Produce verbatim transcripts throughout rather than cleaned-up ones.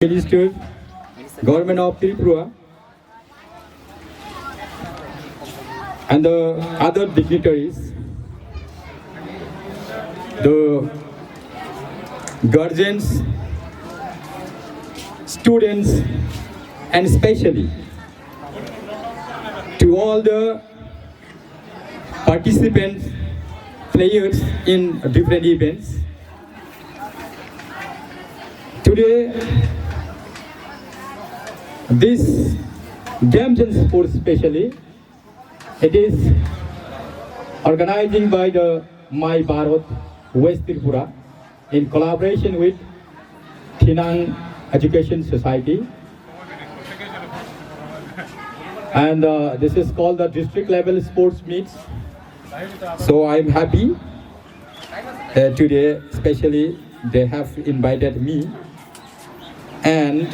Minister, Government of Tripura, and the other dignitaries, the guardians, students, and especially to all the participants, players in different events. Today, this games and sports specially, it is organizing by the My Bharat West Tripura in collaboration with Thinang Education Society. And uh, this is called the district level sports meets. So I'm happy uh, today, especially they have invited me. And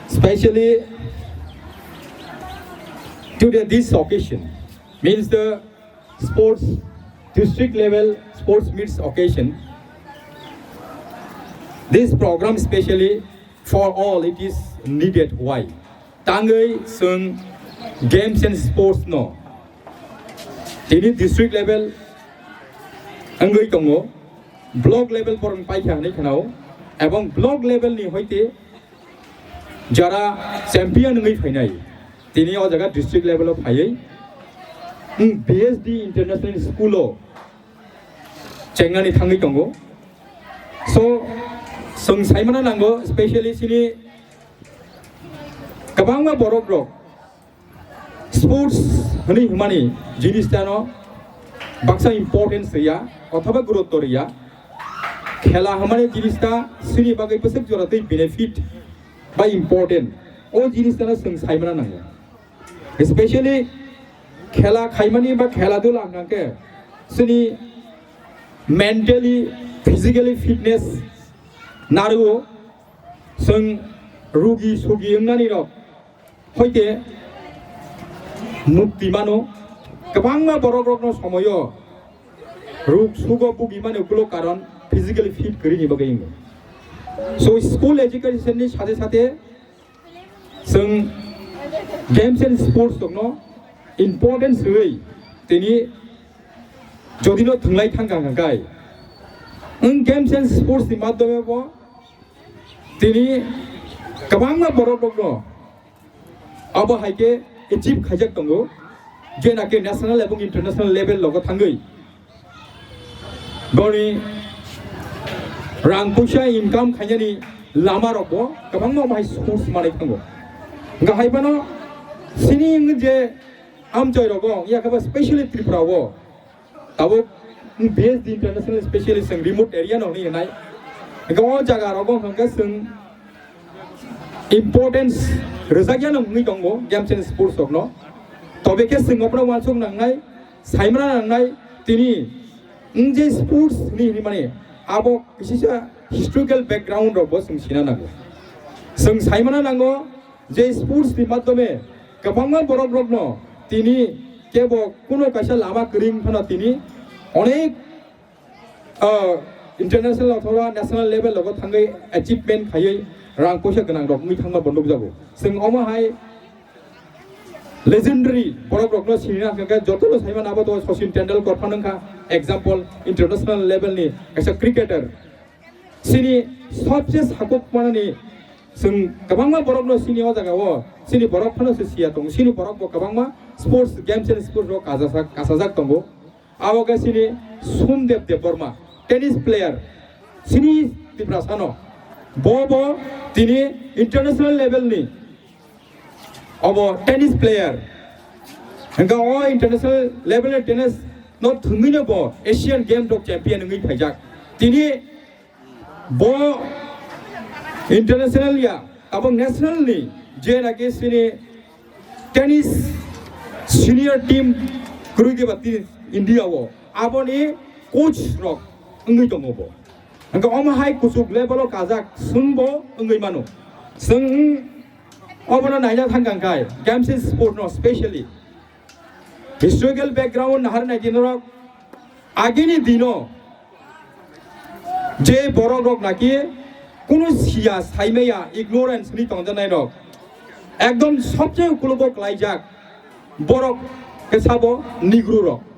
especially today, this occasion means the sports district level sports meets occasion. This program specially for all it is needed. Why? Tangwi sung games and sports no tini district level wngwi tongo, block level porong paikha hinwi khanao, ebong block level ni hoite jara champion wngwi phainai tini o jaga district level o phaiwi B S D International School o chengnani thangwi tongo. So sung saimana nango, specially sini kwbangma borok rok sports hwnwi hwnmani jinis tano baksa importance riya othoba gurutto riya. Khela hwnmani jinis ta sini bagwi bwswk jora tei benefit ba important, o jinis tano sung saimana nango. Especially khela khaimani ba khela dula hwnkhe sini mentally, physically fitness naruo. Sung rugi sugi wngnani rok hoite mukti mano. Kwbangma borok rokno somoyo ruk sugo bugi mani ukulok karon physically fit kwrwini bagwi wngo. So school education ni sate sate chwng games and sports rokno importance rwui tini jodino thwnglai thangkha hwnkhai, wng games and sports ni madhyome bo tini kwbangma borok rokno abo hai khe achieve khaijak tongo, je naki national ebong international level logo thangwi boni rang puisa income khainani lama rok bo kwbangma bahai source manwi thango. Hwnkha hai phano sini wng je amchoi rogo wngya khe bo specially Tripura o tabuk B S D international specially chwng remote area no hwnwi hwnai. Hwnkha o jaga rogo hwnkha chwng importance rwjakya no wngwi tongo games and sports rokno. Tobe khe chwng obono uansuk nangnai, saimana nangnai, tini wng je sports ni hinwi mani abo kisisa historical background rok bo chwng sina nango. Chwng saimana nango je sports ni madhyome kwbangma borok rokno tini kebo kuno kaisa lama kwrwng phano tini onek ah, international othoba national level logo thangwi achievement khaiwi rang poisa gwnang rok wngwi thangma bo nukjago. Chwng omo hai legendary borok rokno sinina hwnkhe jotono saimano abo to Sachin Tendulkar phano wngkha example international level ni kaisa cricketer. Sini sobse sakuk manani chwng kwbangma borokno sini o jaga o sini borok phano se siya tongo, sini borok bo kwbangma sports games and sports rok kasa-, kasajak tongo. Abo khe sini Sumdep Debbarma, tennis player, sini Tiprasano. Bo bo tini international level ni obo tennis player. Hwnkha o international level ni tennis no thwngwino bo Asian Games rok champion wngwi phaijak. Tini bo international ya, abo national ni je naki sini tennis senior team kwrwi diba tini India o, aboni coach rok wngwi tongo bo. Hwnkhe omo hai kuchuk level o kajak chwng bo wngwi mano. Chwng obono naina thangkha hwnkhe games and sport no specially historical background nahar nai di norok agini dino Je borok rok naki kunu siya saimaya ignorance ni tongjanai rok ekdom sobse ukulogo klaijak borok khe sabo Negro rok.